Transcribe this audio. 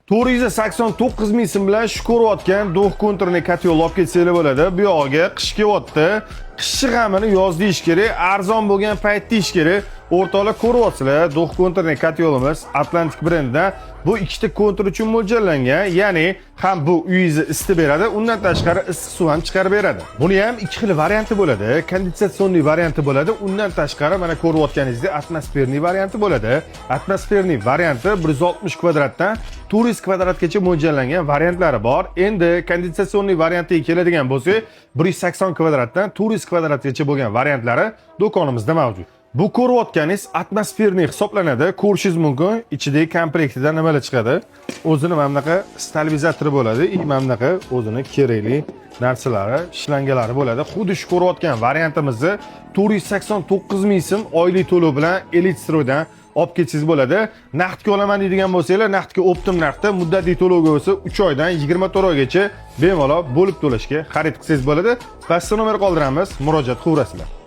489 ming so'm bilan shu ko'rayotgan двухконтурный котёл olib ketsanglar bo'ladi. Bu yog'iga qish kelyapti. Qishni g'amini yoz deyish kerak, arzon bo'lgan payt deyish kerak. O'rtoqlar, ko'ryapsizlar, двухконтурный котёл imiz Atlantic brendidan. Bu ikkita kontur uchun mo'ljallangan, ya'ni ham bu uyingizni isitib beradi, undan tashqari issiq suv ham chiqarib beradi. Buni ham ikki xil varianti bo'ladi. Кондиционный varianti bo'ladi, undan tashqari mana ko'rayotganingizdek атмосферный varianti bo'ladi. Атмосферный varianti 160 kvadratdan 400 kvadratgacha mo'ljallangan variantlari bor. Endi кондиционный variantiga keladigan bo'lsak, 180 kvadratdan 400 kvadratgacha bo'lgan variantlari do'konimizda mavjud. Bu ko'rayotganingiz атмосферный hisoblanadi. Ko'rishingiz mumkin, ichidagi komplektida nimalar chiqadi. O'zini mana bunaqa stabilizatori bo'ladi и mana bunaqa o'zini kerakli narsalari, shlangalari bo'ladi. Xuddi shu ko'rayotgan variantimizni 489 ming so'm oylik to'lov bilan Elite Stroydan olib ketsangiz bo'ladi. Naqdga olaman deydigan bo'lsanglar, naqdga оптом narxda, muddatli to'lovga bo'lsa 3 oydan 24 oygacha bemalol bo'lib to'lashga xarid qilsangiz bo'ladi. Pastda nomer qoldiramiz, murojaat qilaverasizlar.